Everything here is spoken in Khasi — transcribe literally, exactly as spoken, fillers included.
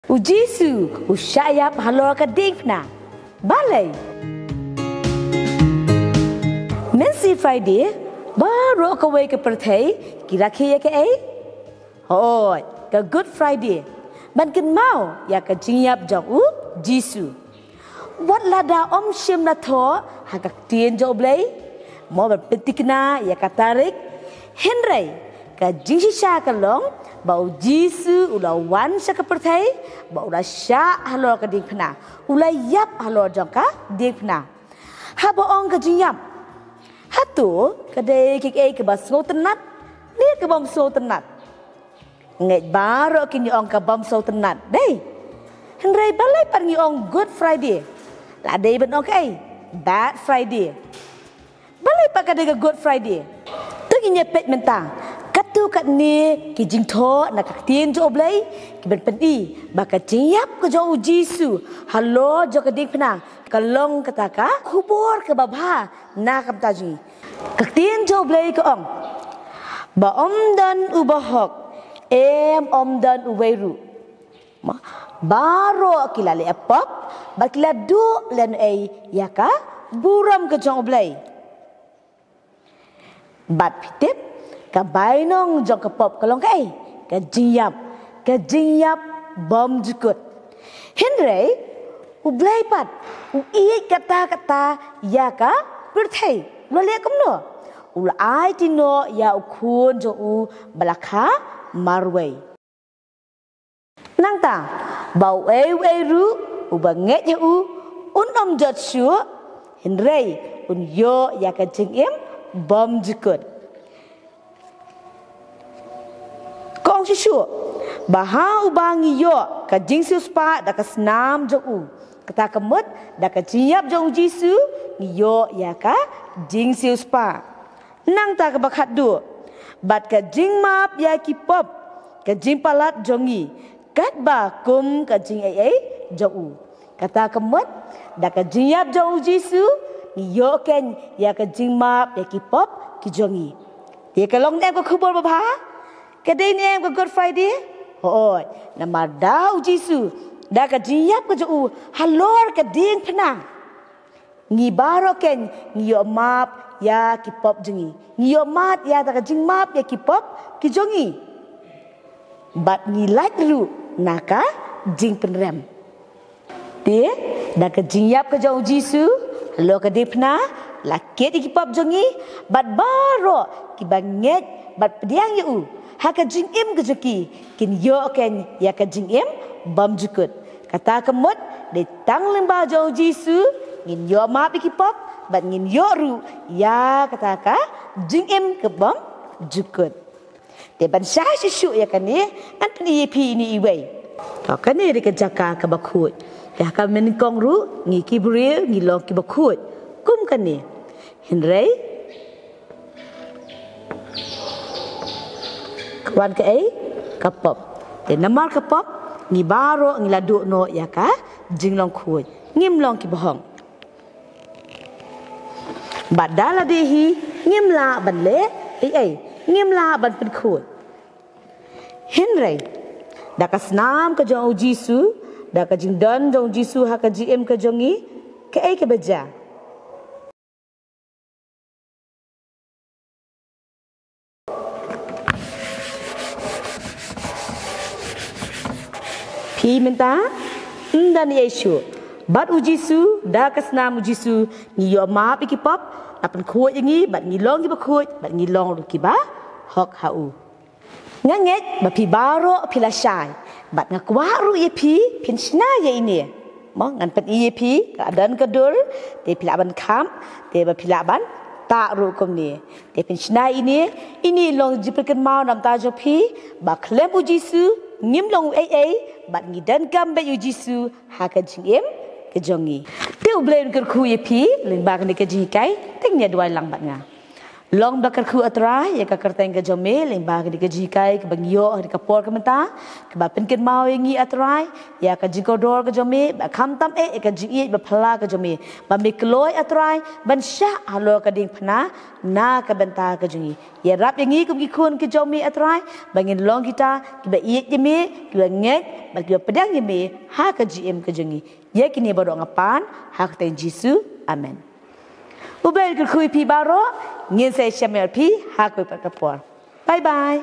U Jisu u shah ïap halor ka diengphna. Balei? Mynta Friday, baroh kawei ka pyrthei ki rakhe ïa kaei? Hooid, ka Good Friday. Ban kynmaw ïa ka jingïap jong u Jisu. Wat lada ym shym la thoh ha ka ktien jong U Blei, mo ban pynthikna ïa ka tarik, hynrei ka jingshisha ka long ba u Jisu u la wan sha ka pyrthei, ba u la shah halor ka diengphna, u la ïap halor jong ka diengphna. Haba ong ka jingïap, hato ka dei kaei kaba sngewtynnat ne kaba ym sngewtynnat? Ngeit baroh kin ïa ong ka bym sngewtynnat, dei. Hynrei balei pat ngi ong Good Friday? La dei ban ong kaei? Bad Friday. Balei pat ka dei ka Good Friday? To ngin ïa peit mynta katto katne ki jingthoh na ka ktien jong U Blei, ki ban pyni ba ka jingïap ka jong u Jisu halor jong ka diengphna ka long kata ka khubor kaba bha na ka bynta jong ngi. Ka ktien jong U Blei ka ong, ba ym don uba hok, em ym don uwei ruh. Ma, baroh ki la leh pop, bad ki la duh lehnohei ïa ka burom ka jong U Blei. Bad phi tip, ka bainong jong ka pop ka long kaei? Ka jingïap, ka jingïap bymjukut. Hynrei U Blei pat u ïeit katta katta ïa ka pyrthei. U la leh kumno? U la aiti noh ïa u Khun jong u ba la kha marwei. Nangta, ba uei uei ruh uba ngeit ha u un ym jot shuh, hynrei un ïoh ïa ka jingim bymjukut. Ka ong shuh shuh ba ha uba ngi ïoh ka jingsiewspah da ka snam jong u, kata ka mut da ka jingïap jong u Jisu ngi ïoh ïa ka jingsiewspah. Nangta kaba khatduh, bad ka jingmap ïa ki pop, ka jingpalat jong ngi, katba kum ka jingaiei jong u. Kata ka mut, da ka jingïap jong u Jisu, ngi ïoh keiñ ïa ka jingmap ïa ki pop ki jong ngi. Te ka long ne em ka khubor babha? Ka dei ne em ka Good Friday? Hooid, namar da u Jisu, da ka jingïap ka jong u halor ka diengphna, ngi baroh keiñ ngi ïoh map ïa ki pop jong ngi. Ngi ïoh map ïa, da ka jingmap ïa ki pop ki jong ngi. Bad ngi lait ruh na ka jingpynrem. Te, da ka jingïap ka jong u Jisu halor ka diengphna, la kit ïa ki pop jong ngi, bad baroh kiba ngeit bad pdiang ïa u ha ka jingim ka jong ki, kin ïoh keiñ ïa ka jingim bymjukut. Kata ka mut, dei tang lyngba jong u Jisu ngin ïoh map ïa ki pop, bad ngin ïoh ruh ïa kata ka jingim ka bymjukut. Te ban shai shuh shuh ïa kane, ngan pyni ïa phi ine iwei. To kane dei ka jaka kaba khuid. Ïa ka mynnyngkong ruh ngi ki briew ngi long kiba khuid. Kum kane. Hynrei ka wan kaei? Ka pop. Te namar ka pop, ngi baroh ngi la duh noh ïa ka jinglong khuid. Ngim long kiba hok. Bad da lade hi, ngim lah ban leh ei ei, ngim lah ban pynkhuid. Hynrei, da ka snam ka jong u Jisu, da ka jingdon jong u Jisu ha ka jingim ka jong ngi, kaei kaba jia? Phi mynta, ym don ei ei shuh. Bad u Jisu, da ka snam u Jisu, ngi ïoh map ïa ki pop, la pynkhuid ïa ngi, bad ngi long kiba khuid, bad ngi long ruh kiba hok ha u. Nga ngeit ba phi baroh phi la shai, bad nga kwah ruh ïa phi, phin shna ïa ine. Mo, ngan pyni ïa phi, ka don ka dur, te phi lah ban kham, te ba phi lah ban tah ruh kumne. Te phin shna ine, ine long jingpynkynmaw na ka bynta jong phi, ba khlem u Jisu, ngim long ei ei, bad ngi donkam beit u Jisu ha ka jingim ka jong ngi. Te U Blei un kyrkhu ïa phi lyngba kane ka jinghikai, te ngin ïa duwai lang bad nga. Long ba kyrkhu, A Trai, ïa ka kyrteng ka jong me, lyngba kane ka jinghikai kaba ngi ïoh ha kane ka por ka mynta, kaba pynkynmaw ïa ngi, A Trai, ïa ka jingkordor ka jong me, ba khamtam eh ïa ka jingïeit ba phylla ka jong me, ba me kloi, A Trai, ban shah halor ka diengphna na ka bynta ka jong ngi. Ïarap ïa ngi kum ki khun ki jong me, A Trai, ba ngin long kita kiba ïeit ïa me, kiba ngeit bad kiba pdiang ïa me ha ka jingim ka jong ngi. Ïa kine baroh nga pan ha ka kyrteng Jisu. Amen. U Blei un kyrkhu ïa phi baroh. Ngin sa ïashem bad phi ha kawei pat ka por. Bye bye.